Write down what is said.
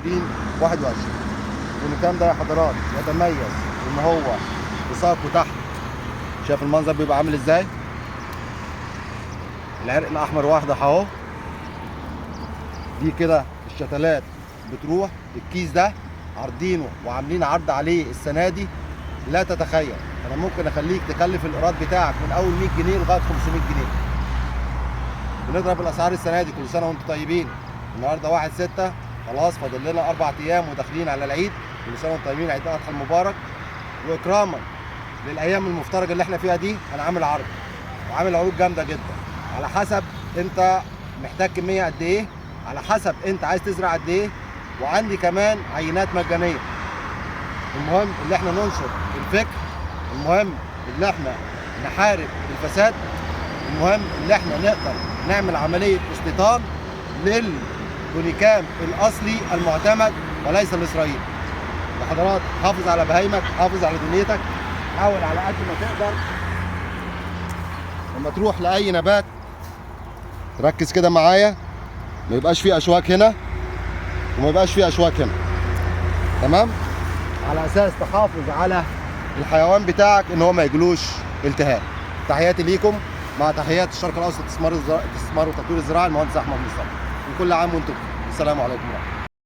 2021. الكونيكام ده يا حضرات يتميز ان هو بساقه تحت، شايف المنظر بيبقى عامل ازاي؟ العرق الاحمر واضح اهو. دي كده الشتلات بتروح. الكيس ده عارضينه وعاملين عرض عليه السنة دي لا تتخيل. انا ممكن اخليك تكلف الايراد بتاعك من اول 100 جنيه لغاية 500 جنيه. بنضرب الاسعار السنة دي. كل سنة وانتم طيبين. النهارده 1/6، خلاص فاضل لنا 4 ايام وداخلين على العيد. كل سنة وانتم طيبين، عيد الاضحى المبارك. واكراما للايام المفترجه اللي احنا فيها دي، انا عامل عرض وعامل عروض جامدة جدا، على حسب انت محتاج كمية قد ايه، على حسب انت عايز تزرع قد ايه، وعندي كمان عينات مجانية. المهم اللي احنا ننشر الفكر، المهم اللي احنا نحارب الفساد، المهم اللي احنا نقدر نعمل عملية استيطان للكونيكام الاصلي المعتمد وليس الاسرائيلي. يا حضرات حافظ على بهايمك، حافظ على دنيتك، حاول على قد ما تقدر لما تروح لاي نبات تركز كده معايا، ما يبقاش فيه اشواك هنا وما يبقاش فيه اشواك هنا، تمام؟ على اساس تحافظ على الحيوان بتاعك ان هو ما يجلوش التهاب. تحياتي ليكم مع تحيات الشرق الاوسط للاستثمار وتطوير الزراعة، المهندس احمد مصطفى. وكل عام وانتم بخير. السلام عليكم ورحمة الله.